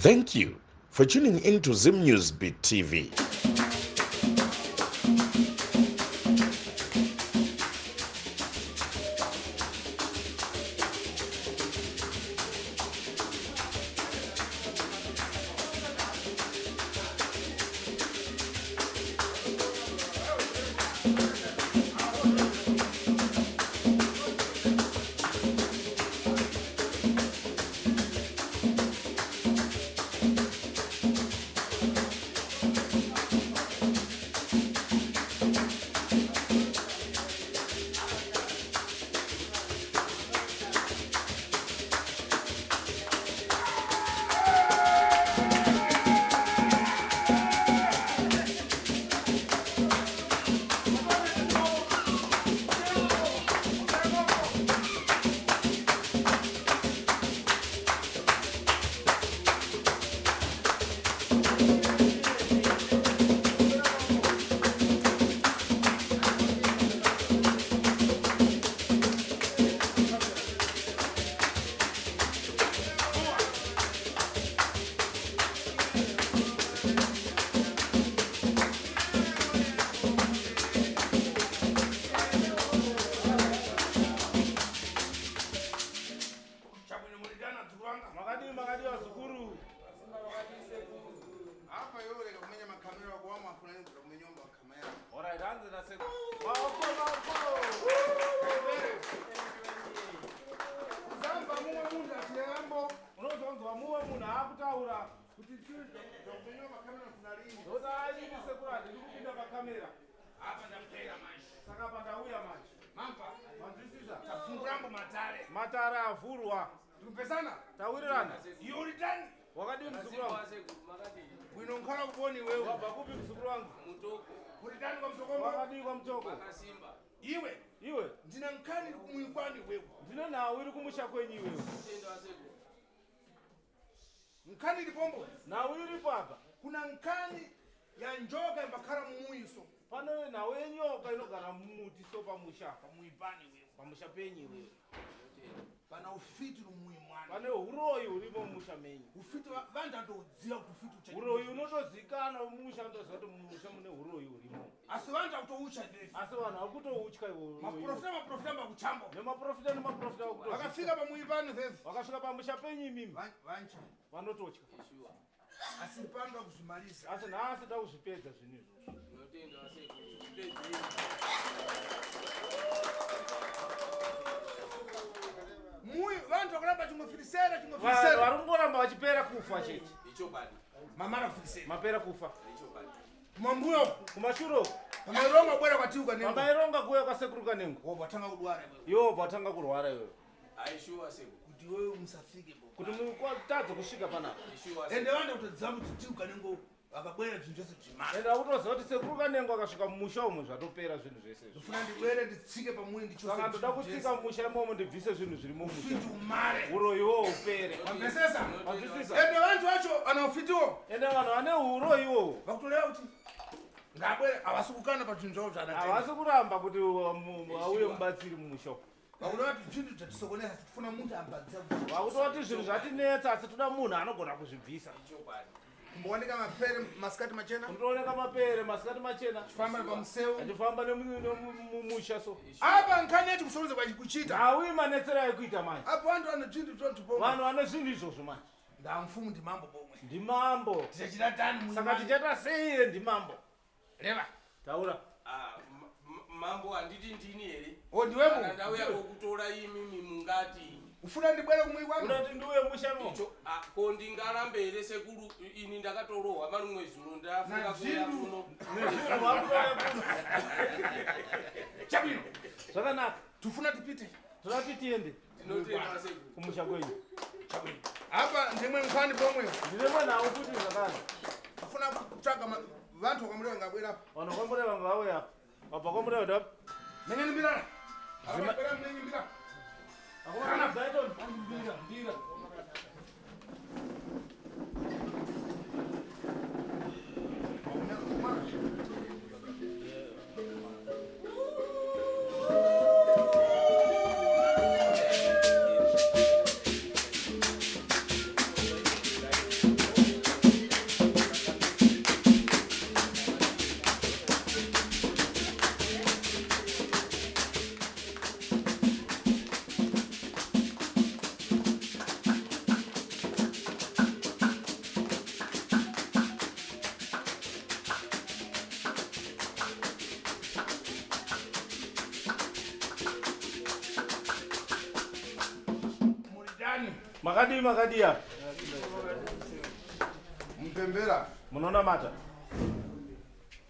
Thank you for tuning in to Zim News Beat TV. Chabwino mulidana dzulwanga. Makadii makadii vazukuru. Apa iwe ureka kumenya makamera wako wamafuna nzira kumenya makamera. Alright, hanzi na sekuru. Maoko maoko. Zamba mumwe munhu achiyambo Unozonzwa mumwe munhu akutaura kuti kumenya makamera kuna lini. Ndoda ayini sekuru handidi kupinda pakamera. Apa ndapera manje. Saka pandauya manje. Mamva. Manzwisisa? Tafungurambo matare. Matare avhurwa. Tikupesana? Tawirirana. Iwe uri tani? Wakadii muzukuru wangu? Bwino nkhala kuboni wewe. Wabva kupi muzukuru wangu? Mutoko. Uri tani kwa mtokombo? Wakadii kwaMutoko? Makasimba. Iwe. Iwe. Ndina nkhani iri kumuikwani wewe. Ndine nhau iri kumusha kwenyu iwewe. Tendo asekuru. Nkhani iri pombo. Nhau iripo apa. Kuna nkhani ya njoka imbakhala mumuiso. Pane nhau yenyoka inogara mumuti so pamusha. Pamuipani wewe. Pamusha penyu iwewe. Pana ufiti rumuimwana. Pane huroyi hurimo mumusha menyu. Ufiti vantu atodziva kuti ufiti ucha. Huroyi unotozikanwa mumusha unotoziva kuti mumusha mune huroyi hurimo. Asi vantu akutoutya izvezvi. Asi vanhu vakutoutya iwo huroyi. Maprofita maprofita mbakuchambo. Nemaprofita nemaprofita vakutoutya. Vakafika pamuipani izvezvi. Vakasvika pamusha penyu imimi. Vancha. Vanototya. Yeshua. Asi pano kuzvimalisa. Asi nhasi takuzvipedza zvinhu izvozvo. Tinotenda asekuru. Zvipedzei. Muyi vantu vakuramba chimwefirisera Vanhu chimwefirisera. vari kungoramba vachipera kufa chete. Ichokwadi. Mamara kufirisera. Mapera kufa. Ichokwadi. Mambuyo Kumashure uko. pamaironga bwera kwatiuka nengo. Pamaironga kuuya kwasekuru Kanengo. Wobva watanga kudwara iwewe. Iwe wobva watanga kurwara iwewe. Aishuwa sekuru. Kuti iwewe musafike bo. Kuti mutadze kusvika panapa. Ishuwa Ende sekuru. vantu kutodziva kuti tiuka nengo vakabwera zvinhu zvese zvimara. Ende akutoziva kuti sekuru Kanengo akasvika mumusha umu zvatopera zvinhu zvese izvi. Ndofuna ndibwere nditsike pamuyi ndichose. Saka ndoda kutsika mumusha imomo ndibvise zvinhu zviri mumusha. Ufiti umare. Uroyi iwowo upere. Wamvesesa? Wamvesesa? Ende vantu vacho vana ufitiwo Ende vanhu vane uroyi iwowo vakutoreva kuti ngabwere havasi kukana pazvinhu zvavo zvaanatenda. havasi kuramba kuti auye mubatsiri mumusha umu. Vakuda kuti zvinhu zvatisokonesa tifuna munhu ambadzisa kuti Vakutoti zvinhu zvatinetsa asi toda munhu anogona kuzvibvisa. Ichokwadi. kumbooneka mapere masikati machena Kundooneka mapere masikati machena famba pamuseu achifamba nemumusha so. apa nkhani yacho kusokoneza kwachikuchita Hauyi manetsero aikuita manje. apo vantu vane zvinhu zvotipomwe Vanhu vane zvinhu izvozvo manje. ndamfumu ndimambo pomwe Ndimambo. tichachita tani Saka tichaita sei iye ndimambo? reva Taura. Ah, mambo handiti ndini here? o ndiwemo Kana ndauya kokutora imimi mungati. ufuna ndibwere kumwikwano Unoti ndiuye musha mo. Icho, ah, ko ndingarambe here sekuru ini ndakatorohwa marimwe zuro ndafunga kuuya Nazvindu. kuno. Nezvinhu vakutoya kuno. chabwino Zvakanaka. tifuna tipite Toda kuti tiende Tinotenda sekuru. kumusha kwenyu. chabwino apa ndimwe nkhani pomwe Ndine mwana kuti zvakare. tifuna kutsvaga vantu vakamureva ngabwera apa Vanhu kwamureva ngavauye apa. Vabva kwamureva ndapa. menyeni mbirana abwera menye mbirana Akomana Brighton. mbira mbira Tani. Makadii makadii apa? Mupembera. Munonamata?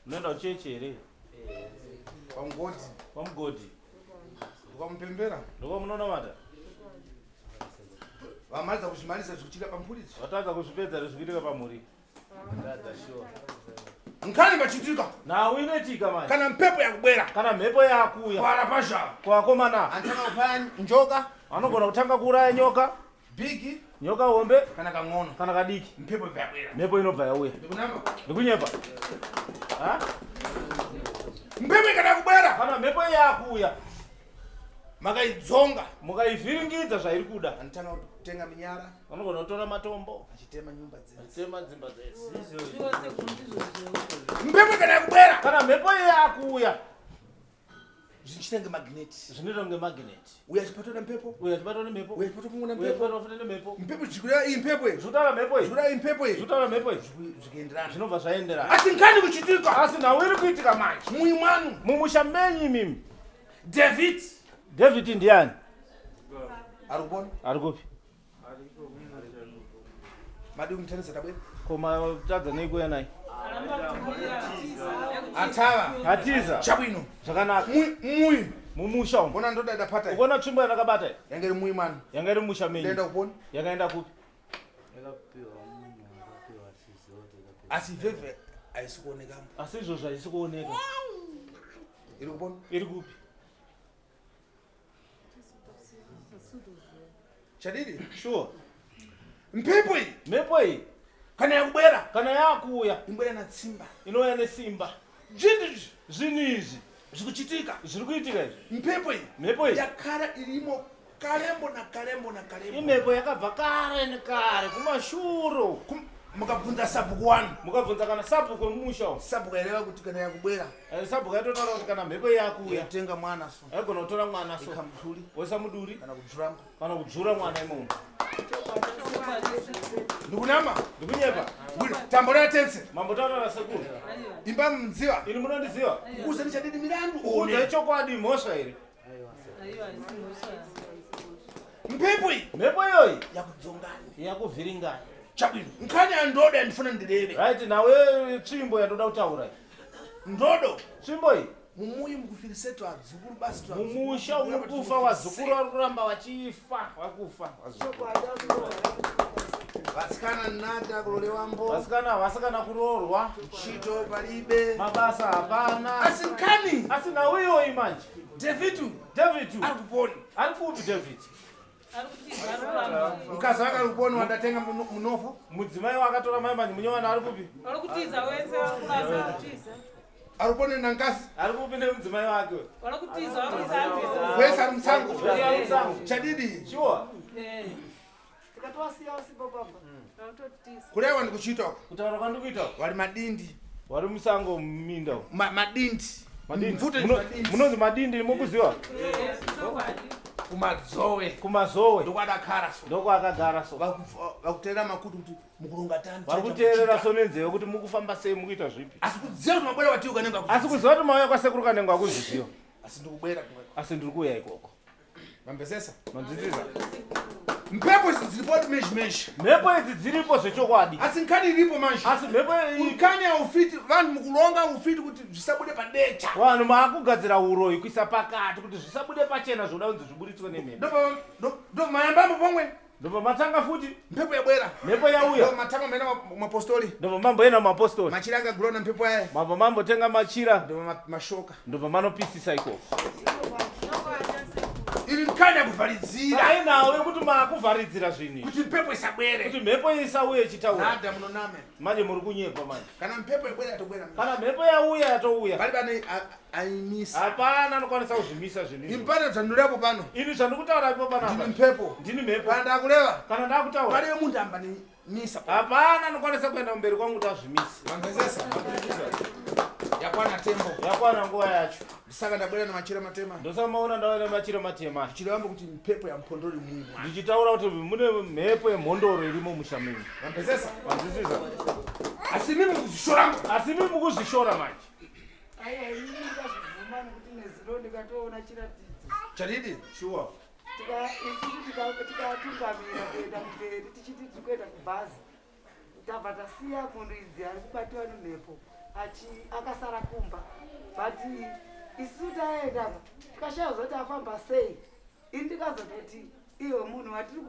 Munoenda kuchechi here? Pamugodi. Pamugodi. Ndokwa Ndokwa munonamata? Vamaliza kuzvimalisa zvikuchitika pamhuri. Vatadza kuzvipedza zvikuitika pamhuri. Nkhani pachitika. Nhau inoitika manje. Kana mpepo yakubwera. Kana mhepo yakuya. Para pasha. Kuvakomana. Antanga kupaya njoka. Vanogona kutanga kuuraya nyoka. Bigi. Nyoka hombe. Kana kang'ono. Kana kadiki. Mpepo ibva yabwera. Mhepo inobva yauya. Ndikunamba. Ndikunyepa. Ha? Mpepo ikada kubwera. Kana mhepo yakuya. Makaidzonga. Mukaivhiringidza zvairi kuda. Anotanga kutenga minyara. Vanogona kutora matombo. Achitema nyumba dzese. Achitema dzimba dzese. Mpepo ikada kubwera. Kana mhepo yakuya. Zvichiita ngemagineti. Zvinoita kunge magineti. Uyo achibatwa nemhepo. Uyo achibatwa nemhepo. Uyo achibatwa pamwe Uyo nemhepo. achibatwa futi nemhepo. Mhepo zvikureva iyi mhepo iyi. Zvinotaura mhepo iyi. Zvikureva iyi mhepo iyi. Zvinotaura mhepo iyi. Zvikuenderana. Zvinobva zvaenderana. Asi nkhani kuchitika. Asi nhau iri kuitika manje. Mumwe mwanu. Mumusha menyu imimi. David. David ndiani? Ari kupona? Ari kupi? Madi kumuthandiza tabwera. Ko matadza nei kuuya naye? Atava. Atiza. Chabwino. Zvakanaka. Mui. Mumusha umu. Ona ndoda dapata. Ukuona tsvimbo yandakabata iyi? Yange iri mui mwanu. Yanga iri mumusha menyu. Ndaenda kupona. Yakaenda kupi? Asi ivhevhe haisi kuoneka. Asi izvozvo haisi kuoneka. Iri kupona? Iri kupi? Chadidi? Sure. Mhepo iyi. Mhepo iyi. Kana yakubwera. Kana yakuuya. Imbwera natsimba. Inouya nesimba. Zvinhu izvi. Zvinhu izvi. Zvikuchitika. Zviri kuitika izvi. Mhepo iyi. Mhepo iyi. Yakara irimo karembo nakarembo nakarembo. Imhepo yakabva kare nekare kumashuro. Mukabvunza sabhuku wanu. Mukabvunza kana sabhuku wemumusha umu. Sabhuku yaireva kuti kana yakubwera. Sabhuku yaitotaura kuti kana mhepo yakuuya. Yatenga mwana so. Yaigona kutora mwana so. Ikamuduri. Woisa muduri. Kana kudzvuramba. Kana kudzvura mwana imomo. Ndikunama. Ndikunyepa. Tambora tense. Mambotaura nasekuru. Imba mudziva. Ini munondiziva. Kukuza ndichadidi mirandu. Kukuza ichokwadi mhosva here? Mhepo iyi. Mhepo iyoyi. Yakudzongani. Yakuvhiringani. Chabwino. Nkhani ya ndodo yandifuna ndireve. Right nawe tsvimbo yandoda kutaura. Ndodo. Tsvimbo iyi. Mumuyi mukufirisetu adzukuru basi tu. Mumusha uri kufa wazukuru vari kuramba vachifa vakufa. Vasikana nada kulolewambo. Vasikana havasikana kuroorwa. Chito palibe. Mabasa hapana. Asi nkhani. Asi nhau iyoyi manje. David. David. Ari kuponi. Ari kupi David? Mukadzi wake ari kuponi wandatenga munofo. Mudzimai wakatora mai manje munyowana ari kupi? Ari kutiza wese ari kutiza. Ari kuponi nankasi. Ari kupi nemudzimai wake? Ari kutiza ari kutiza. Wese ari musango. Wese ari musango. Chadidi. Sure. Tikatowasiya usipo papa. Kurewa ndikuchiita uko. Kutaura kwandikuita uko. Wari madindi. Wari musango muminda uko. Madindi. Madindi. Mvute madindi. Munonzi madindi mukuziwa? Kumazowe. Kumazowe. Ndokwadakara so. Ndokwakagara so. Vakuteerera makutu kuti mukurunga tani. Vari kuteerera so nenzeve kuti mukufamba sei mukuita zvipi. Asi kuziva kuti mabwera watiuka nenga. Asi kuziva kuti mauya kwasekuru kanengo akuzviziva. Asi ndikubwera. Asi ndiri kuuya ikoko. Mambesesa. Manzwisisa. Mhepo idzi dziripo kuti mezhi mezhi. Mhepo idzi dziripo zvechokwadi. Asi nkhani iripo manje. Asi mhepo iyi nkhani yaufiti vanhu mukulonga ufiti kuti zvisabude padecha. Vanhu maakugadzira uroyi kuisa pakati kuti zvisabude pachena zvoda kunzi zviburitswe nemhepo. Ndo mayambambo pomwe. Ndobva matanga futi. Mhepo yabwera. Mhepo yauya. Ndo matanga maenda mapostori. Ndobva mamboenda mapostori. Machira akagurwa namhepo yaya. Mabva mambotenga machira. Ndobva mashoka. Ndobva manopisisa ikoko. Iri nkhani yakuvharidzira. Sai nawe kuti maakuvharidzira zvinhu. Kuti mhepo isabwere. Kuti mhepo isauye ichitaura. Nada munoname. Manje muri kunyepa manje. Kana mhepo yabwera yatobwera. Kana mhepo yauya yatouya. Pali pane aimisa. Hapana anokwanisa kuzvimisa zvinhu. Ini pane zvandinorepo pano. Ini zvandikutaura ipo panapa. Ndini mhepo. Ndini mhepo. Kana ndakureva. Kana ndakutaura. Pane munhu amba misa. Hapana anokwanisa kuenda kumberi kwangu kuti azvimise. Mambezesa. Yakwana tembo. Yakwana nguva yacho. Saka ndabwera namachira matema. Ndosaka maona ndauya namachira matema. Ndichiramba kuti mhepo yamhondoro iri mumwa. Ndichitaura kuti mune mhepo yemhondoro irimo musha menyu. Mambezesa. Manzwisisa. Asi mimi mukuzvishora. Asi mimi mukuzvishora manje. Aiwa ini ndazvibvuma nekuti nezuro ndikatoona chiratidzo. Chadidi? Sure. Isusu tikatungamira kuenda kumberi tichiti tiri kuenda kubhazi, tabva tasiya muridzi ari kubatiwa nemhepo akasara kumba, but isusu taenda tikashaya zoti afamba sei. Ini ndikazototi iyo munhu watiri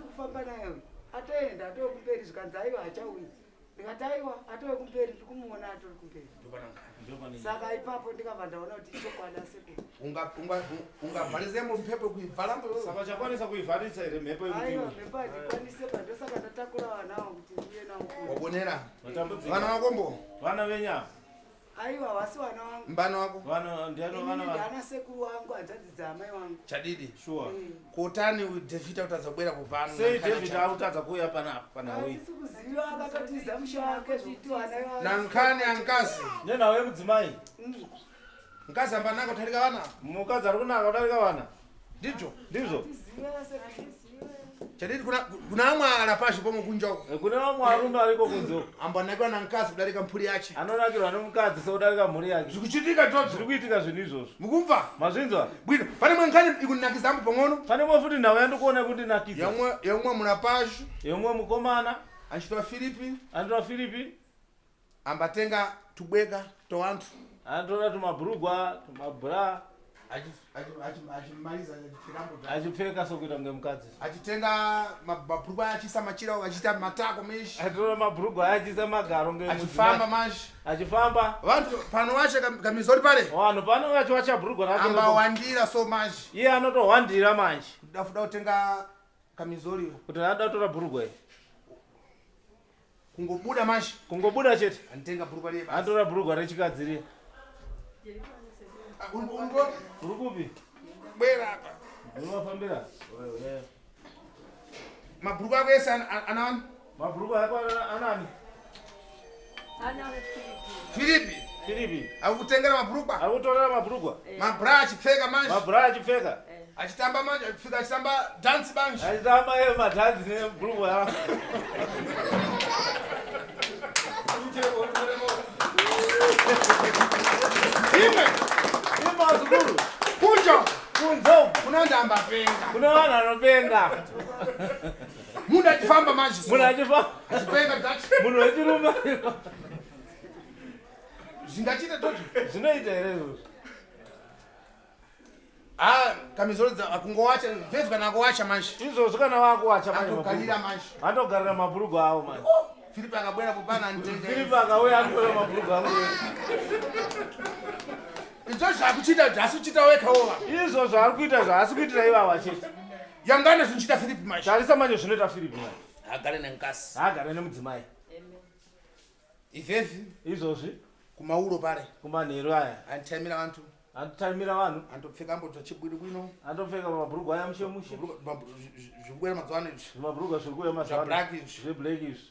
kufamba naye uyu atoenda atove kumberi, zvikanzi aiwa hachauyi. Ndikati aiwa atove kumberi, ndiri kumuona atori kumberi. Saka ipapo ndikabva ndaona kuti ichokwadi asekuru. Ungavharise mhepo kuibvala? Saka chakwanisa kuivharisa here mhepo? Aiwa. Yekuti Mhepo handikwanise, ndosaka ndatakura vana avo kuti ndiuye navo kuno. Wabonera Matambudziko. vana vakombo? Vana venyama? Aiwa, vasi vana vangu. Mbana wako? Vana ndiano? Inini Vana ndiana sekuru wangu, hanzvadzi dzaamai wangu. Chadidi? Sure. Kotani David akutadza kubwera kupano? Sei David akutadza kuuya panapa panhau iyi? Handisi kuziva, akatotiza musha wake zvokuti vana Nankhani ankazi? Nenhau yemudzimai. Mkazi ambanaka kutalika vana? Mukadzi ari kunaka kudarika vana. Ndizvo? Ndizvo. Chadidi, kuna amwe ala pashi pomwe kunja uko. Kune vamwe varume variko kunze uko. Ambanakiwa na mkazi kudarika mphuri yache. Anonakirwa nemukadzi sekudarika mhuri yake. Zvikuchitika Zviri toto. kuitika zvinhu izvozvo. Mukumva? Mazvinzwa? Bwino, pane mwe nkhani ikunakisa ambo pang'ono. Pane mwe futi nhau yandikuona kundinakidza. Yomwe mulapashi. Yomwe mukomana. Anchitwa Filipi. Andiwa Filipi. Ambatenga tubweka towantu. Anotora tumabhurugwa, tumabhura. Achimaliza achifikambo. Achipfeka sokuita kunge mukadzi. Achitenga mabhurugwa achiisa machira, achiita matako mishi. Achitora mabhurugwa aya achiisa magaro nge Achifamba mashi. Achifamba. Vantu pano wache kamizori pale. Vanhu pano vachiwacha bhurugwa rake. Ambawandira so mashi. Iye anotohwandira manje. Dafuda kutenga kamizori. Kuti ada kutora bhurugwa iri. Kungobuda mashi. Kungobuda chete. Antenga bhurugwa riye basi. Anotora bhurugwa rechikadzi riya. Ah, Uri kupi? Bwera apa. Unovafambira. Mabhurugwa ako ese anani? Mabhurugwa ako anani? Filipi. Filipi. Akutengera mabhurugwa. Akutorera mabhurugwa. Mabhura achipfeka manje. Mabhura achipfeka. Achitamba manje, achifika achitamba dance manje. Achitamba iye madhanzi nebhurugwa rako. Imwe. Imazukuru. Kunja. Kunze uku. Kuna ndamba penga. Kune vanhu vanopenga. Munhu achifamba manje. Munhu achifamba. Achipenga dutch. Munhu wechirume. Zvingachita toto. Zvinoita here izvozvo? Ah, kamizoro dza akungowacha, vevhu kana akuwacha manje. Izvozvo kana wakuwacha manje. Atogarira manje. Andogarira mabhurugwa avo manje. Filipi akabwera kupana antenga. Filipi akauya anditora mabhurugwa angu. Izvo zvakuchita zvasi kuchita weka wova. Izvo zvaari kuita zvaasi kuitira ivava chete. Yangana zvinochita Filipi manje. Tarisa manje zvinoita Filipi manje. Agare nenkasi. Haagare nemudzimai. Ivhevhi Izvozvi kumauro pare. Kumanheru aya. Anditamira vantu. Anditamira vanhu. Andopfeka mbo chibwiri bwino. Andopfeka mabhurugwa aya mushe mushe. Zvibwera mazuva ano izvi. Zvimabhurugwa zviri kuuya mazuva ano. Zvablack izvi. Zveblack izvi.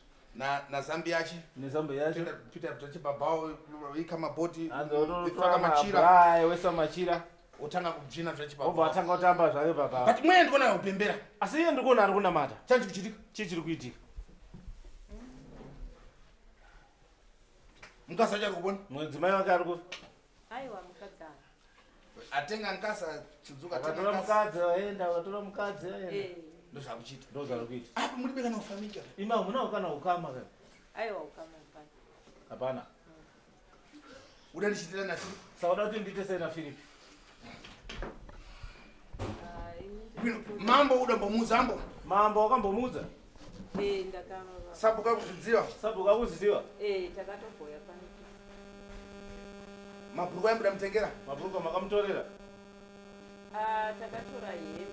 Na zambi yache. Nezambi yacho. Pita pita chibabao ika mabhoti. Andotora Ika machira. mabhura wesa machira. Otanga kujina zvachibabao. Obva atanga kutamba zvake baba. But mweya ndikuona kupembera. Asi iye ndikuona ari kunamata. Chanji kuchitika. Chii chiri kuitika? Mukasa achari kupona. Mudzimai wake ari kupi? Aiwa, mukadzi ava. Atenga nkasa tsudzuka atenga Akatora nkasa. mukadzi aenda, akatora mukadzi aenda. Ndozvakuchita. Ndozvari kuita. Apa muri bekana kufamika. Ima hamuna kana ukama kana? Aiwa, ukama hapana. Hapana. Uda ndichitira na Filipi. Saka uda kuti ndiite sei naFilipi? Bwino, mambo uda mbomuudza ambo. Mambo wakambomuudza? Eh, ndakava. Sabhuka kuzvidziva. Sabhuka kuzviziva? Eh, takatobhoya pano. Mabhurukwa aimboda mutengera. Mabhurukwa makamutorera? Ah, takatora hembe.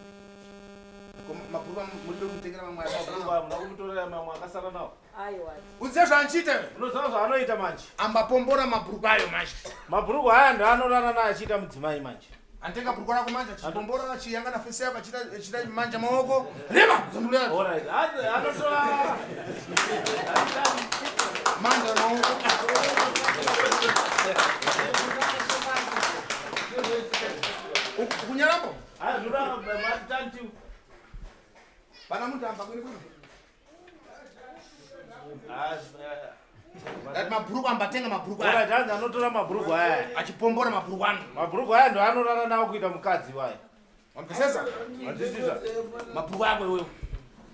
Ko mabhurukwa muri kumutengera mamwe akasara. Mabhurukwa hamuna kumutorera mamwe akasara nawo? Aiwa. Uziva zvaanochiita iwe? Unoziva zvaanoita manje? Ambapombora mabhurukwa ayo manje. Mabhurukwa aya ndoanorara naye achiita mudzimai manje. Antenga bhurukwa rako manje achipombora achiyanga na fesi yako achita achita manja maoko. Reva zondulera. Alright. Anotora manja maoko. Kunyarambo? Hayi zvoda matitanti. Pana muntu amba kwene kwene. Ndati mabhurukwa ambatenga mabhurukwa aya. Alright, hanzi anotora mabhurukwa aya. Achipombora mabhurukwa ano. Mabhurukwa aya ndoanorara nawo kuita mukadzi wayo. Wamvesesa? Wazwisisa? Mabhuku ako iwewe.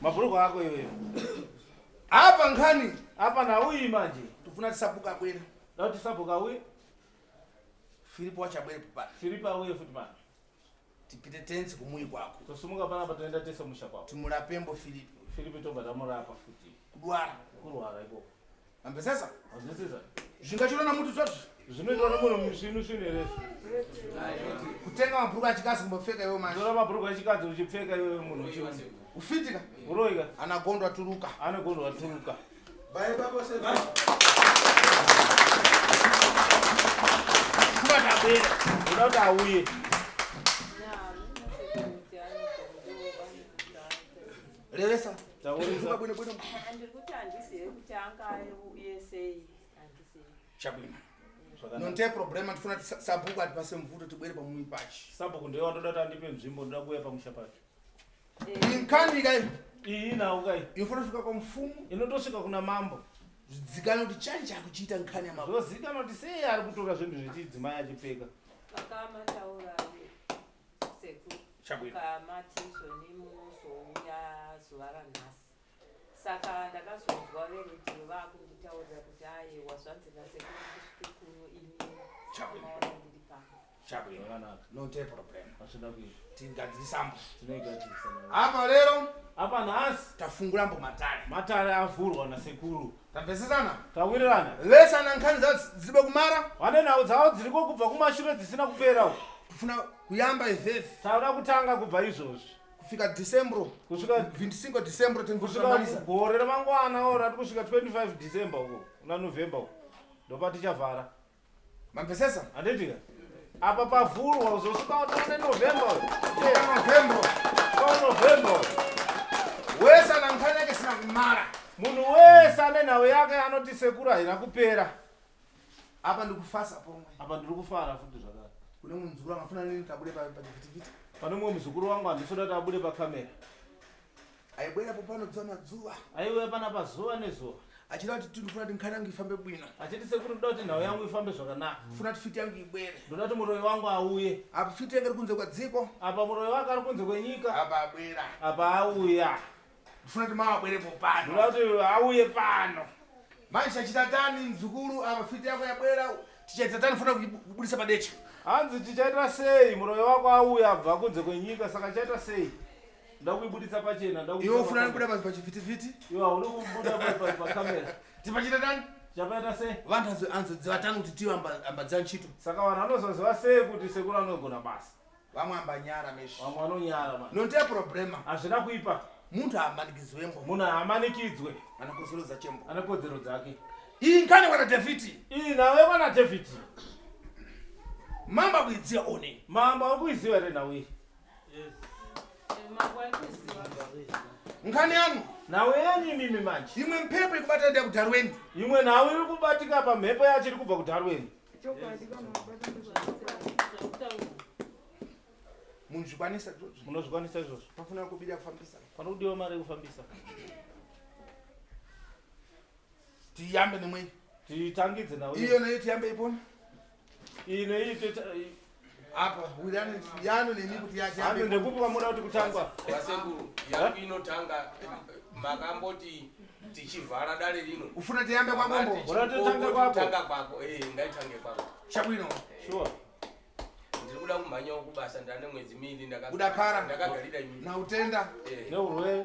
Mabhuruku ako iwewe. Apa nkhani Apa nauyi manje. tifuna tisabuka abwere. Da kuti sabhuku auye, Filipo wachabwere pano. Filipo auye futi manje. Tipite tenzi kumuyi kwako. Tosumuka panapa toenda tese musha kwako. Timurapembo Filipo. Filipo tobva tamurapa futi. Kudwara. Kurwara ikoko. Wamvesesa? Wazwisisa? Zvingachirona mutu zvazvo. Zvinoitwa nemunhu musvinu svinu here izvi? Kutenga mabhuku achikazi kumbopfeka iwe manje. Tora mabhuruku echikadzi uchipfeka iwewe munhu uchi. Ufitika. Uroika. Ana gondo aturuka. Ane gondo aturuka. Kuba tabwera. Unoda kuti auye. Revesa. Taurisa. Bwino bwino. Ndiri kuti handizive kuti angauye sei, handizivi. Chabwino. Zvakanaka. Nonte problema tifuna kuti sabhuku atipase mvuto tibwere pamuyi pachi. Sabhuku ndiye wandoda kuti andipe nzvimbo ndoda kuuya pamusha pacho. Inkhani kai Iyi inhau kai. inofana kusvika kwa mfumu Inotosvika kuna mambo. zvidzikane kuti chanje akuchiita nkhani ya mabhuku. Zvozikanwa kuti sei ari kutora zvinhu zvechidzimai achipfeka. Vakamataura sekuru. Chabwino. Kamati izvoni munozouya zuva ranhasi. Saka ndakazonzwa veredhiyo vakunditaurira kuti aiwa zvanzi nasekuru ndisvike kuno ini Chabwino. maona ndiri pano. Chabwino. Zvakanaka. Nonte problema. Hazvina kuita. Tingadzisambo. Tinoigadzirisa nayo. Apa lero Apa nhasi tafungurambo matare. matare avhurwa nasekuru. Tamvesesana? Tawirirana. Vesana nkhani zawo dziribe kumara Vane nhau dzavo dziriko kubva kumashure dzisina kupera uko. tifuna kuyamba ivhevhi Tauda kutanga kubva izvozvi. kufika December Kusvika 25 December kusvika tingotamaliza. gore ramangwana ora tiri kusvika 25 December uko una November uko. Ndopatichavhara. Mamvesesa? Handitika? Apa pavhurwa uzosvika utone November. Kufika November. Kwa November. Wesana nkhani yake sina kumara. Munhu wese ane nhau yake anoti sekuru haina kupera. Apa ndikufasa pomwe. Apa ndiri kufara futi zvakare. Kune munzuru angafuna nini tabude pa pachivitiviti. Pane mumwe muzukuru wangu handisoda kuti abude pakamera. Aibwera popano dzuva madzuva. Aiuya panapa zuva nezuva. Achida kuti tinofuna kuti nkhani yangu ifambe bwino. Achiti sekuru ndoda kuti nhau yangu ifambe zvakanaka. Funa kuti fiti yangu ibwere. Ndoda kuti muroyi wangu auye. Apa fiti yangu iri kunze kwadziko. Apa muroyi wake ari kunze kwenyika. Apa abwera. Apa auya. Ndifuna kuti mawa abwere popano. Ndoda kuti auye pano. Manje chachita tani mzukuru apa fiti yako yabwera. Tichaita tani funa kubudisa padecha. Hanzi tichaita sei muroyi wako auya abva kunze kwenyika saka chaita sei? Ndoda kuibuditsa pachena. Ndoda Iwe kuibuditsa ufuna pakamera. kubuda pachivitiviti. Iwe haudi kubuda pakamera. Tipachita tani? Chapaita sei? Vantu anzodziva tani kuti tiwe ambadza ntchito. Saka vanhu vanozoziva sei kuti sekuru anogona basa? Vamwe ambanyara meshi. Vamwe vanonyara manje. Nonte problema. Hazvina kuipa. Muntu haamanikidzwembo. Munhu haamanikidzwe. Ane kodzero dzachembo. Ane kodzero dzake. Iyi nkhani kwana David. Iyi nhau yekwana David. Mambo akuidziwa one. Mambo ari kuiziva here nhau iyi? Mambo ari kuziva. Nkhani yanu. Nhau yenyu imimi manje. Imwe mphepo ikubata ndi kuDarweni. Imwe nhau iri kubatika pamhepo yacho iri kubva kuDarweni. Chokwadi vanhu vabata ndezvakutaura. Munozvikwanisa izvozvo? Munozvikwanisa izvozvo? Pafanira kubida kufambisa. Panodiwa mari yekufambisa. Tiyambe nemwe. Titangidze nhau Iyo nayo tiyambe ipona. Iyi neiyi toita Apa wirani yanu neni kuti Hanzi yachiyambe. ndekupi kwamuda kuti kutangwa? Vasekuru, yangu inotanga makamboti tichivhara dare rino. Ufuna tiyambe kwabombo. Ura totange kwako. Tanga kwako. Ngaitange kwako. Chabwino. Sure. Ndiri kuda kumhanyawo kubasa ndane mwedzi miiri Kudakara. ndakagarira imimi. Na utenda. Neurwere.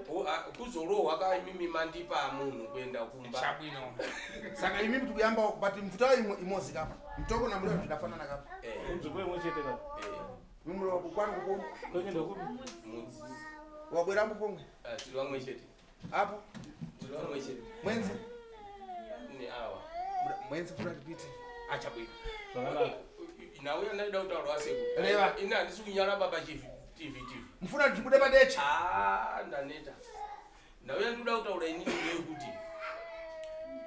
Kuzorohwa ka imimi mandipa munhu kuenda kumba. Chabwino. Saka imimi tikuyamba but mfuta imwe imozi kapa. Mtoko na mleo zvidafanana kapa. Nzvimbo imwe chete kapa. Mumwe wakukwana kupomwe. Kwenye ndekupi? Mudzi. Wabwera mupomwe. Tiri vamwe chete. Apo. Tiri vamwe chete. Mwenzi. Ni awa. Mwenzi funa tipite. Achabwino. Zvakanaka. Nhau yandaida kutaura wasekuru. Reva. Ini handisi kunyara baba chivi TV TV. Mfuna tibude padecha. Ndaneta. Nhau yandinoda kutaura inini ndeyekuti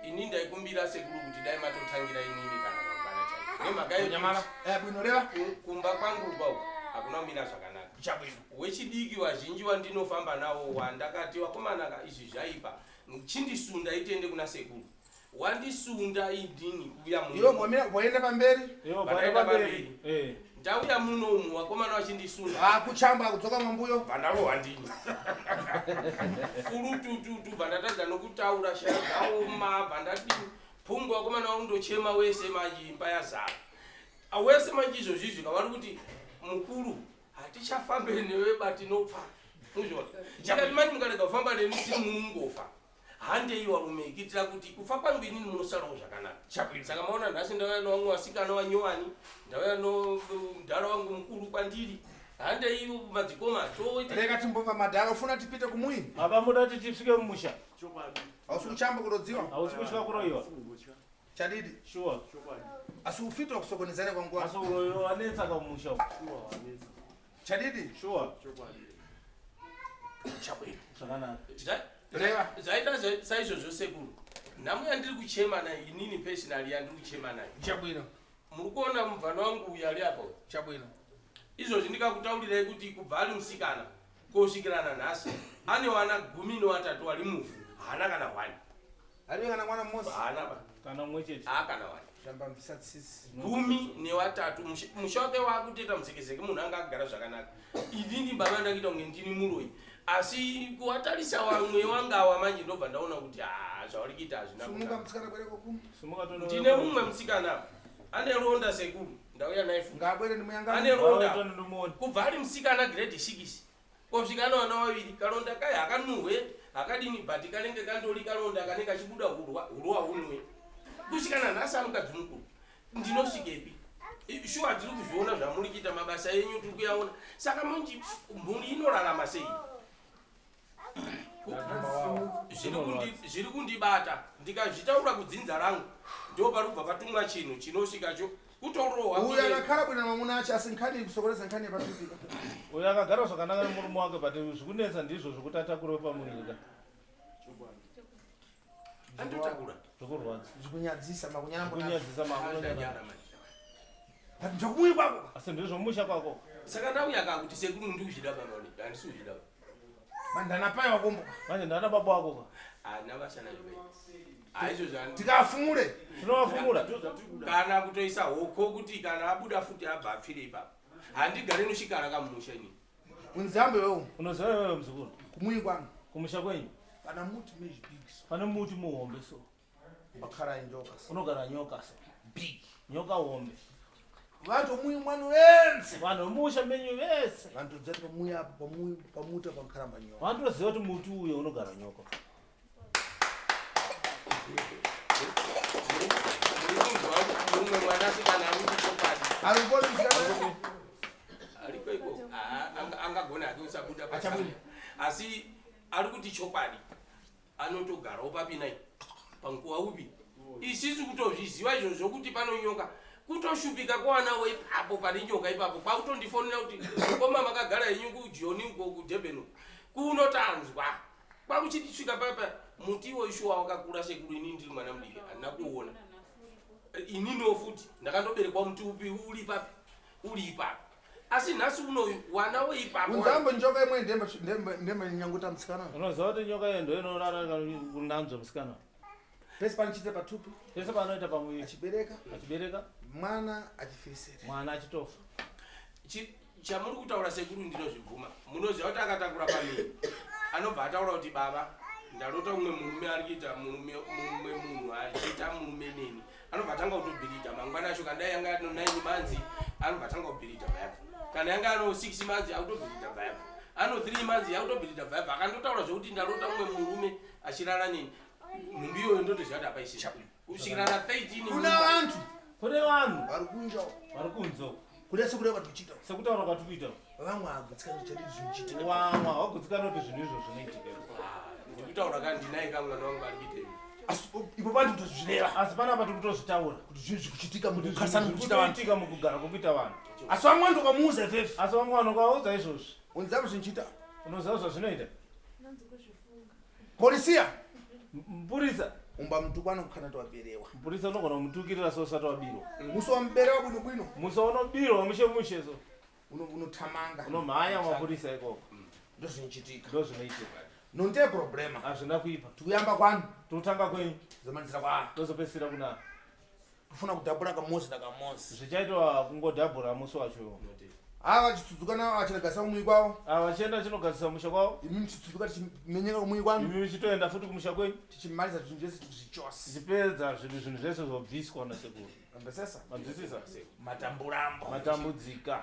ini ndaikumbira sekuru kuti dai matotangira inini kana mangwana chaipo. Nemhaka yekuti Nyamala. Bwino reva. Kumba kwangu uko hakuna kumira zvakanaka. Chabwino. Wechidiki wazhinji wandinofamba nawo wandakati wakomana ka izvi zvaipa. Chindisunda itiende kuna sekuru. Wandisunda inini kuuya muno. Iwe wamira waenda pamberi. Ivo Vakaenda pamberi. pamberi. Eh. Ndauya muno umu vakomana vachindisunda. Akuchamba akudzoka mambuyo. Bva ndarohwa ndini. Furutututu bva ndatadza nokutaura shaya dzaoma bva ndadini. Phungu vakomana vanondochema wese manje imba yazara. Wese manje izvozvi izvi kavari kuti mukuru hatichafambe newe batinopfa. Muzviona. Ndikati manje mukarega kufamba neni timungofa. Handei varume kuitira kuti kufa kwangu inini munosarawo zvakanaka. Saka maona nhasi ndauya nevamwe vasikana vanyowani, ndauya nomudhara wangu mukuru kwandiri. Handei madzikoma toita Rega timbobva madhara ufuna tipite kumuyi. Baba muda kuti tisvike mumusha. Hausi kuchamba kurodziwa. Hausi kutya kuroyiwa. Chadidi. Sure. Asi ufitwa kusokonezana kwanguva. Asi uroyiwa wanetsa kamumusha umu. Chadidi. Sure. Chabwino. Zvakanaka. Reva. Zvaita saizvozvo sekuru. Nhamo yandiri kuchema nayo inini personally yandiri kuchema nayo. Chabwino. Muri kuona mubvano wangu uyu ari apa uyu. Chabwino. Izvozvi ndikakutaurirai kuti kubva ari musikana kosvikirana nhasi ane wana 13 wari muvhu haana kana hwani. Hariwe kana mwana mmosi. Haana ba. Kana mumwe chete. Haa kana hwani. Zvambambisa tsitsi. 13 musha wake waakutoita muzekezeke munhu anga akagara zvakanaka. Inini baba ndakuita kunge ndini muroyi. Asi kuwatarisa wamwe wangawa manje ndobva ndaona kuti haa zvauri kuita hazvina Sumuka kunaka. musikana bwere koku. Sumuka tono. Ndine mumwe musikana ane ronda sekuru ndauya naye futi. Ngabwere ndimuyanga. Ane ronda. Tono ndumuone. Kubva ari musikana grade 6 kosvika ana vana vaviri karonda kai hakanuhwe hakadini but kanenge kandori karonda kanenge kachibuda hurwa hurwa hunwe kusvika nanhasi amukadzi mukuru ndinosvikepi shuwa tiri kuzviona zvamuri kuita mabasa enyu tiri kuyaona saka manje mhuri inorarama sei Zviri kundibata ndikazvitaura kudzinza rangu ndo pari kubva patumwa chinhu chinosvikacho kutorohwa Uyu akakhala bwino mamuna acho asi nkhani kusokoneza nkhani yepatupika. Uyu akagara zvakanaka nemurume wake but zvikunetsa ndizvo zvekuti atakure pamuviri ka. Andotakura. Zvikurwadza. Zvikunyadzisa makunyana mbona. Zvikunyadzisa makunyana. Andanyara manje. But ndokumuyi kwako. Asi ndizvo musha kwako. Saka ndauya ka kuti sekuru ndikuzvida baba uri. Handisi kuzvida. Mandana pai wakombo. Manje ndana baba wako ka. Ana basa nazvo. Haizvo zvani. Tikafumure. Tinovafumura. Kana kutoisa hoko kuti kana abuda futi abva apfire ipapo. Handigare nochikara kamumusha ini. Unzambe wewe. Unoziva wewe muzukuru. Kumuyi kwangu. Kumusha kwenyu. Pana muti mezhi big so. Pane muti muhombe so. Wakara nyoka so. Unogara nyoka so. Big. Nyoka hombe. Vantu muyi mwanu vense. Vanhu vemusha menyu vese. Vantu dzati pamuyi apa pamuyi pamuti apa pakaramba nyoka. Vantoziva kuti muti uyo unogara nyoka. Mumwe mwanasikana ari kuti chokwadi. Ari kupona musikana. Ariko ikoko. Angagona hake kusabuda Achabuda. pachena. Asi ari kuti chokwadi. Anotogarawo papi nai? Panguva upi? Isisu kutozviziva izvozvo kuti pano nyoka. Kutoshupika kwawanawo ipapo pane nyoka ipapo. Kwakutondifonera kuti koma makagara henyu kuJoni uko kuDurban uko. Kunotanzwa. Kwakuchitisvika papa muti iwoyu shuwa wakakura sekuru inini ndiri mwana mudiki handina kuuona. Ininiwo futi ndakandoberekwa muti upi uri papi uri ipapo. Asi nhasi unoyu wana weipapo. Unzambe nyoka imwe ndembe ndembe ndembe nyanguta musikana. Unoziva kuti nyoka iyo ndoinorara kunanzwa musikana. Pese panochiita patupi. Pese panoita pamuviri. Achibereka. Achibereka. Mwana achifesera. Mwana achitofa. Chamuri kutaura sekuru ndinozvibvuma. Munoziva kuti akatakura pamuviri. Anobva ataura kuti baba ndarota umwe murume ari kuita murume mumwe munhu achiita murume neni. Anobva atanga kutobhirida mangwana acho kana dai yanga ano 9 months anobva atanga kubhirida bvayabva. Kana yanga ano 6 months akutobhirida bvayabva. Ano 3 months akutobhirida bvayabva. Akandotaura zvekuti ndarota umwe murume achirara neni. Nhumbi iyoyo ndotoziva kuti hapaisina. Kusvikira na 13 Kuna vantu. Kune vanhu. Vari kunja. Vari kunze. Kuda sekuda kwatiri kuchiita. Sekutaura kwatiri kuita. Vamwe havagutsikani kuti chadii zvinochiitika. Vamwe havagutsikani kuti zvinhu izvo zvinoitika. Ndikutaura ka ndinaye ka mwana wangu ari kuita izvi. Asi ipo panhu kutozvireva. Asi panapa tiri kutozvitaura. Kuti zvinhu zviri kuchiitika mukugarisana kuchiita vanhu. Zviri kutoitika mukugara kwekuita vanhu. Asi vamwe vanhu ukamuudza ifefe. Asi vamwe vanhu ukavaudza izvozvi. Unoziva zvinochiita. Unoziva zvazvinoita. Polisia. Mupurisa. Umba mutukwana kana tawaberewa. Mupurisa unogona kumutukirira so usati wabirwa. Musi wamuberewa bwino bwino. Musi waunobirwa mushe mushe so. Unotamanga. Unomhanya mapurisa ikoko. Ndozvinochitika. Ndozvinoitika. Non te problema. Hazvina kuipa. Tikuyamba kwanu. Totanga kwenyu. Zomalizira kwa. Tozopedzisira kuna. Kufuna kudhabhura kamozi na kamozi. Zvichaitwa kungodhabhura musi wacho. Ava chitsudzuka nawo achinogadzisa kumuyi kwavo. Ava vachienda chinogadzisa musha kwavo. Imi muchitsudzuka tichimenyeka kumuyi kwanu. Imi muchitoenda futi kumusha kwenyu. Tichimaliza zvinhu zvese zvichose. Tichipedza zvinhu zvinhu zvese zvobviswa nasekuru. Mambesesa? Manzwisisa? Matamburambo. Matambudzika.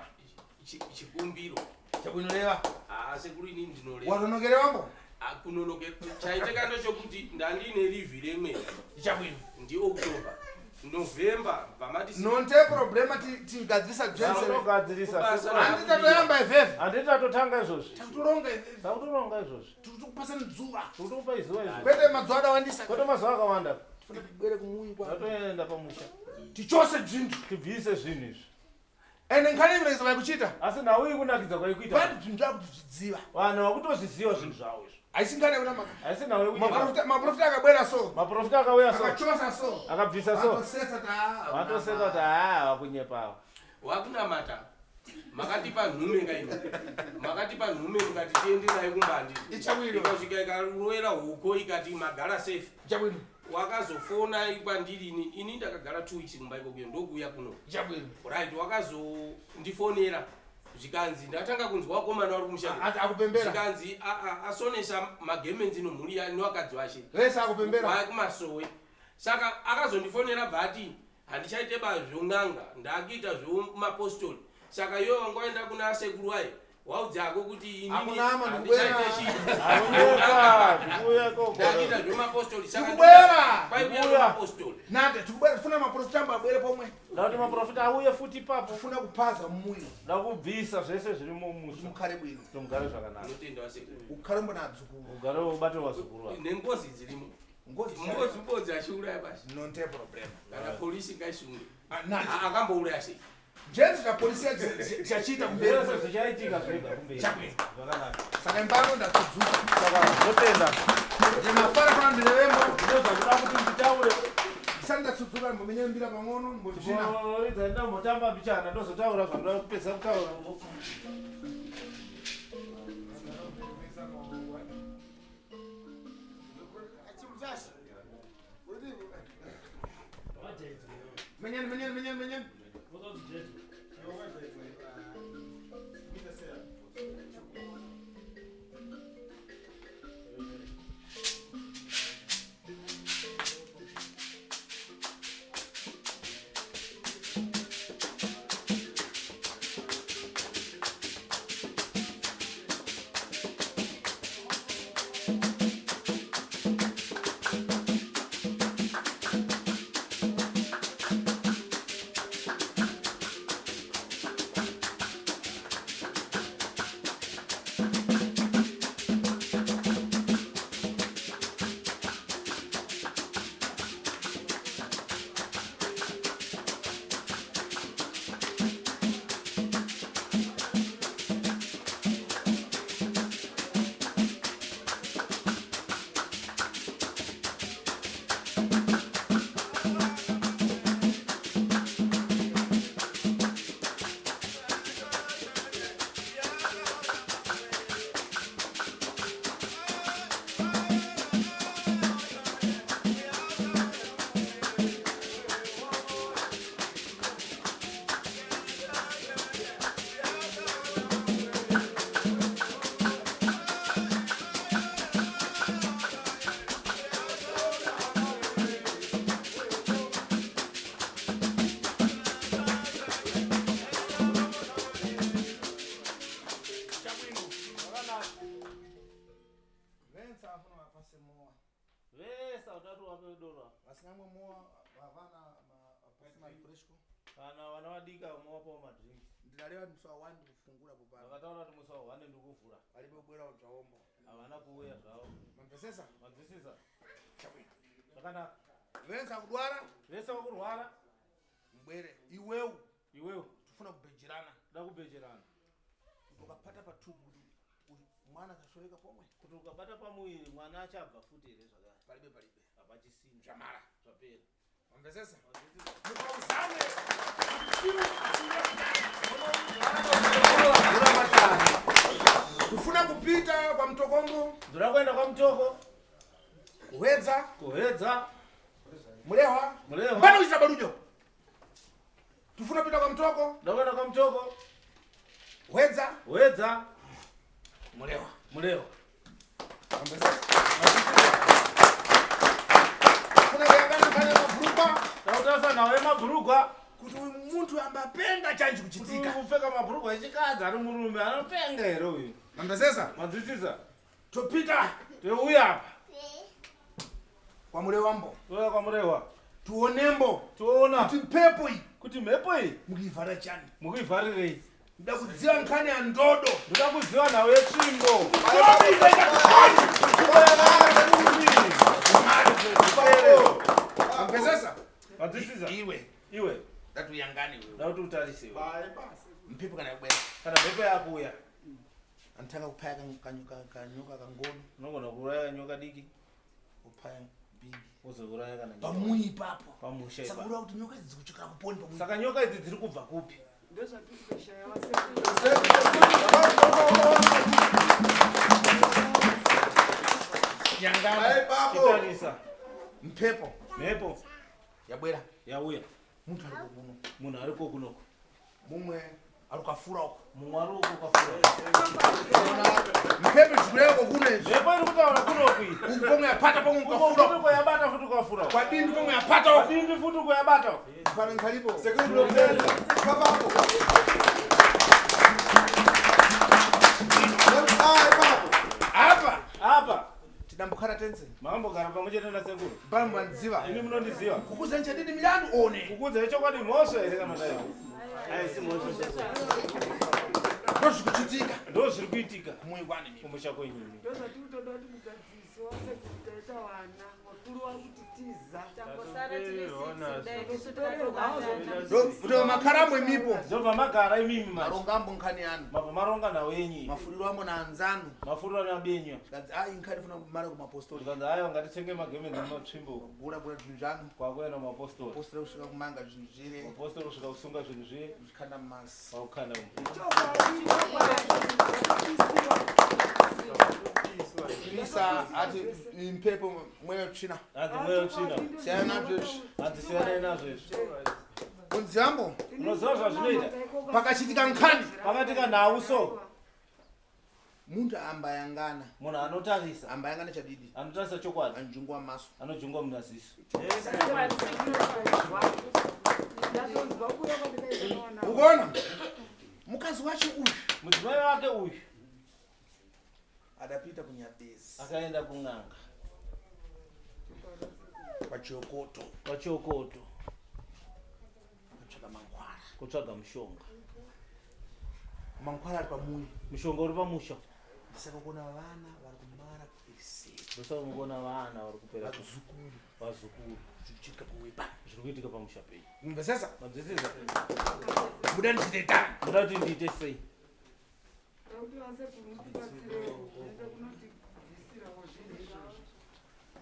Chikumbiro. Chakuinoreva. Ah, sekuru ini ndinoreva. Watonokerewambo? Akunonoke chaitika ndechokuti ndandine livhi remwedzi. Chabwino. Ndi October. November bvamati Non te problema tigadzirisa zvese. Togadzirisa. Handiti tatoyamba ivhevhe. Handiti tatotanga izvozvi. Takutoronga ivhevhe. Takutoronga izvozvi. Tiri kupasana zuva. Tiri kupa izuva izvozvi. Kwete mazuva akawandisa. Kwete mazuva akawanda. Tifuna tibwere kumuyi kwa. Tatoenda pamusha. Tichose zvinhu. Tibvise zvinhu izvi. Ende nkhani imwe vaikuchita. Asi nhau iri kunakidza kwaikuita. Vanhu zvinhu zvavo kutozviziva. Vanhu vakutozviziva zvinhu zvavo izvi. Haisi nkhani yekuti Haisi nhau yekuti maprofita akabwera so. Maprofita akauya so. Akachosa so. Akabvisa so. Vatosetsa ta. Vatosetsa kuti haa vakunyepa ava. Wakunamata. Makatipa nhume kaini. Makatipa nhume mukati tiende nayo kumbandi. Ichabwino. Ikasvika ikarovera huko ikati magara safe. Ichabwino. Wakazofona kwandiri ini ini ndakagara 2 weeks kumba ikokuyo ndokuuya kuno. Ichabwino. Right wakazondifonera zvikanzi ndatanga kunzwa vakomana vari kumushando. Akupembera. Zvikanzi asonesa magemenzi nomhuri nevakadzi vashe. Vese akupembera. Vaya kumasowe. Saka akazondifonera bva ati handichaite bazvon'anga ndakuita zvomapostori. Saka iwe wanga waenda kuna sekuru waye waudzako kuti inini Akunama, handichaite ndikubwera. chii. Akunyepa, ndikuuya ikoko. Ndakuita zvomapostori. Saka Ndikubwera. kwaikuya Ndikuuya. zvomapostori. Nande tikubwera tifuna maprofita ambo abwere pomwe. Ndakuti maprofita auye futi ipapo. Tifuna kupaza mumuyi. Ndakubvisa zvese zviri mumusha. Mukhale bwino. Kuti mugare zvakanaka. Ndinotenda vasekuru. Ukhale mbona adzukuru. Ugare ubate vazukuru vako. Nengozi dzirimo. Ngozi. Ngozi mbodzi achiuraya basi. Non te problema. Kana polisi ngaisungwe. Nande. Akambouraya sei? Jenzi cha polisi chachiita kumberi. Zvese zvichaitika zvega kumberi. Chabwino. Zvakanaka. Saka imbano ndatudzuka. Saka ndotenda. Ndinafara kana ndirevembo. Ndozvakuda kuti nditaure. Ndisati ndatudzuka ndimbomenye mbira pang'ono mbochina. Ridza ndambotamba mbichana ndozotaura zvandoda kupedza kutaura. Menyani menyani menyani menyani. Vensa afuna vapase mowa. Vese utatu wape doro. Vasingamwe mowa vavana vapase mafresco. Kana vana vadika mowapawo madrinks. Ndinareva musi wa 1 ndikufungura popano. Vakataura kuti musi wa 1 ndikuvhura. Varipo kubwera zvawombo. Havana kuuya zvavo. Mamvesesa? Manzwisisa? Chabwino. Zvakanaka. Vensa kudwara. Vese vakurwara. Mbwere iwewe Iwewe tifuna kubhejerana. toda kubhejerana. Ukapata patubu kuti mwana akasvoveka pomwe. Kuti ukabata pamuviri mwana achabva futi here zvakare. Palibe palibe. Hapachisina. Zvamara. Zvapera. Mamvesesa? Manzwisisa? Mukauzane. Kufuna kupita kwa Mtokombo. Ndoda kuenda kwaMutoko. Kuhedza. Kuhedza. Mulehwa. Mulehwa. Mbona kuchita barujo? Tufuna pita kwa Mtoko. Ndoda kuenda kwaMutoko. Hwedza. Hwedza. Mulehwa. Mulehwa. Kufuna kuyangana kana mabhurugwa. Takutarisa nhau yemabhurugwa. Kuti uyu muntu ambapenga chanji Kuti kuchitika. kupfeka mabhurugwa echikadzi ari murume anopenga here uyu? Mambezesa. Manzwisisa? Topita Touya apa. kwa Mulehwambo. Touya kwaMurehwa. Tuonembo. Toona Kuti mpepo iyi kuti mhepo iyi mukuivhara chani. mukuivharirei? Ndoda kudziva nkhani ya ndodo. Ndoda kuziva nhau yetsvimbo. Ndodo izoita kukoni. Mambezesa. Manzwisisa? Iwe. Iwe. Ndati uyangane iwe. Ndoda kuti utarise iwe. Mpepo kana yakubwera. Kana mhepo yakuuya Anotanga kuphaya kanyoka kangono. unogona kuuraya nyoka diki Kuphaya bigi. wozouraya kana nyoka. Pamuyi ipapo. Pamusha Saka ipapo. kureva kuti nyoka idzi dzikuchokera kuponi pamuyi. Saka nyoka idzi dziri kubva kupi? Ndozvatiri kutoshaya vasekuru. Yangana. Chitarisa. Mpepo Mhepo yabwera. yauya. Muntu ari kuno. Munhu ariko kunoko. Mumwe ari kafura uko. Mumwe ari uko kwafura. Mpepo zikureva kokuno izvi. Mhepo iri kutaura kunoku iyi. Uku pomwe yapata pomwe Uko mukafura. futi kwayabata futi kwafura. Kwadindi pomwe yapata uko. Kwadindi futi kwayabata. Pano nkhalipo. Apa Apa tidambokhala tense. makambogara pamwe chete nasekuru. Pano mwandziva. Ini munondiziva. Kukuza nchadidi milandu one. Kukudza chokwadi mhosva here kana dai? Haisi mhosva. Ndozvikuchitika. Ndo zviri kuitika Kumuyi kwani mimi. kumusha kwenyini. Ndozvatiri kutoda kuti mugadzirisi wasekuru taita vana vakuru vakutitiza. Tangosara tine 6 kudai tisu Torerwawo takatobatana. Ndo makarambwe mipo. Ndobva magara imimi manje. Maronga ambo nkhani yanu. Mabva maronga nhau yenyu. Mafuriro ambo na anzanu. Mafuriro nabenyu. Zvikanzi ai nkhani funa kumara kumapostori. Zvikanzi aiwa ngatitenge magemenzi nematsvimbo. Gura gura zvinhu zvanu. Kwakuenda kumapostori. Postori kusvika kumanga zvinhu zvire. Mapostori kusvika kusunga zvinhu zviye. Zvikhanda mumasi. Kwakukhanda umu. Chokwadi, chokwadi, Isa ati impepo mweya tsvina. Hanzi mweya tsvina. Siyana nazvo izvi. Hanzi siyanai nazvo izvi. Kunzi ambo Unoziva zvazvinoita? pakachitika nkhani. Pakatika nhau so. Muntu ambayangana. Munhu anotarisa. Ambayangana chadidi. Anotarisa chokwadi. Anjungwa maso. Anojungwa munaziso. Ndatonzwa kuuya kwandikaita nevana. Ukuona? Mukazi wacho uyu Mudzimai wake uyu adapita kunyabezi akaenda kun'anga pachiyokoto kwachokoto kutsvaka mankwara. kutsvaga mushonga. Mankwara ari pamuyi. Mushonga uri pamusha. Saka kuona vana vari kumara kwese. Ndosaka mukuona vana vari kupera Vazukuru vazukuru zvikuchitika pamuyi pa. zviri kuitika pamusha penyu. Mumvesesa? Manzwisisa? Buda ndichite Muda kuti ndiite sei? Takuti vasekuru mutibatsirewo muende kunotibvisirawo zvinhu izvozvo.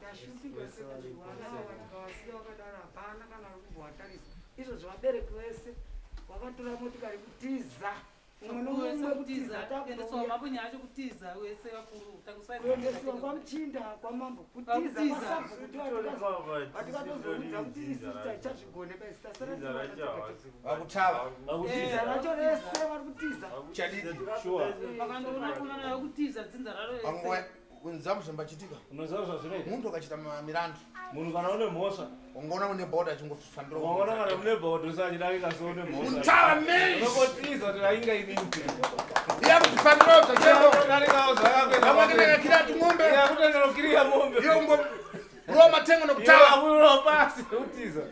Tashupika sekuru vana ava tikavasiya vakadaro hapana kana ari kumbovatarisa. Izvozvo vabereki vese vakatora motikari kutiza. Mumwe nomumwe kutiza kuendeswa takutoya. mabunya acho kutiza wese vakuru Kuendeswa kwamuchinda kwamambo kutiza Kutiza. kwasabhuku vatikatozoudza kuti isusu tichazvigone basi tasara Vakutava. dzinza racho rese vari kutiza. Chadidi. Sure. vakandoona kumana vekutiza dzinza raro rese Panguva kunzi amuzvimbachitika. Unoziva zvazvinoita? Muntu akachita milandu Munhu kana une mhosva, ungoona une bhodha achingofanira ukaona kana mune bhodho usachidarika so une mhosva. Mutava mei. Unongotiza kuti ainga inini. Iya kutifanira zvacheko. Unodarikawo zvakakuenda. Vamwe akenaka kira ting'ombe. Iya kutengera kiriya mombe. Iyo ngo ro matengo nokutava. Iwe uno pasi utiza.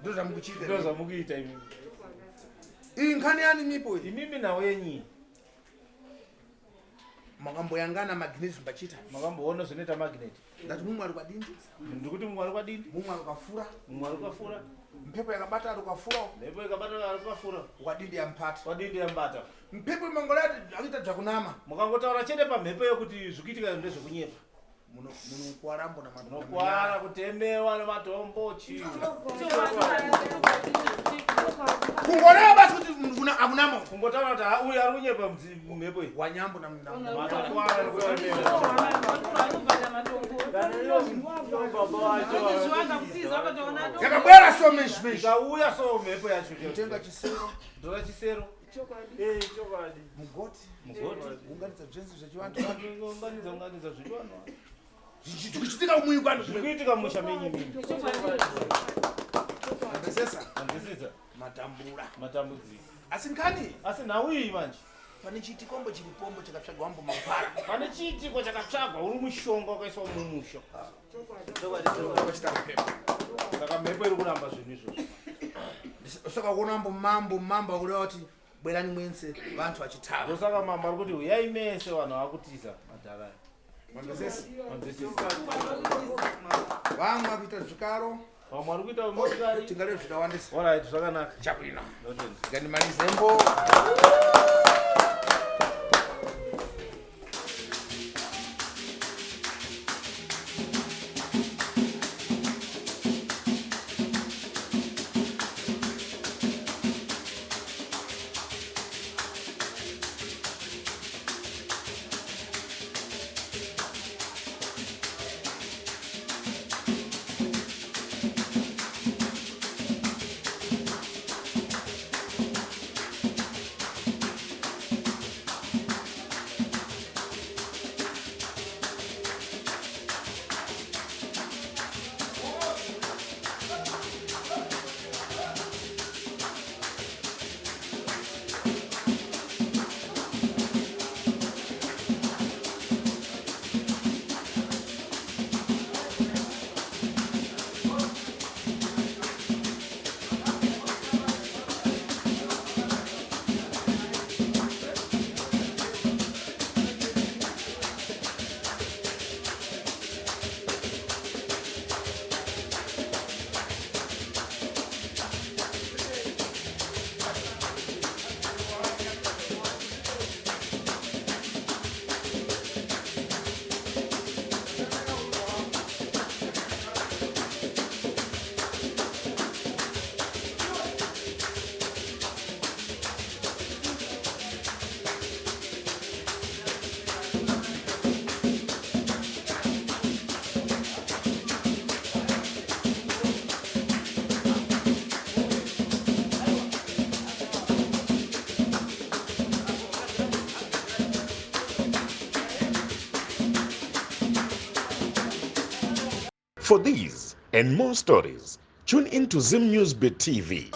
Ndo zvamukuchiita. Ndo zvamukuita imimi. Iyi nkhani yani mipo iyi. Imimi nhau yenyu. Makamboyangana magneti mbachita. Makamboona zvinoita magnet. Ndati mumwe ari kwadindi, Ndikuti mumwe ari kwadindi, mumwe ari kwafura, mumwe ari kwafura. mpepo yakabata ari kwafura, Mhepo ikabata ari kwafura. kwadindi yampata. Kwadindi yambata. Mpepo imangolati akuita zvakunama. Mukangotaura chete pamhepo yekuti zvikuitika ndezvekunyepa. Munokwara mbona Unokwara kutemewa nematombo chii. Kungoreva basi kuti akunamo. Kungotaura kuti ha uyu ari kunyepa mhepo iyi. Wanyambo na Matokwara nekutemewa. Yakabwera so mesh mesh. Ikauya so mhepo yacho. Kutenga chisero. Ndoda chisero. Chokwadi. Eh, chokwadi. Mugoti. Mugoti. Unganidza zvenzi zvechivantu. Unganidza unganidza zvechivantu. Zvikuchitika muyi kwanu. Zviri kuitika mumusha menyu mimi. Mapesesa. Manzwisisa. Matambura. Matambudziko. Asi nkani? Asi nhau iyi manje. Pane chiitikombo chiripombo chakatsvagwa mambo mangwara. Pane chiitiko chakatsvagwa uri mushonga wakaiswa mumusha. Saka mhepo iri kuramba zvinhu izvozvo. Saka kuona mambo mambo mambo akureva kuti bwerani mwense vantu vachitava. Ndosaka mambo ari kuti huyai mese vanhu vakutiza madhara aya. Manzwisisa? Manzwisisa. Vamwe vakuita zvikaro. Vamwe vari kuita motikari. Tingade zvikawandisa. Alright, zvakanaka. Chabwino. Ndotenda. Ngandimalizembo. For these and more stories, tune in to Zim News Bit TV.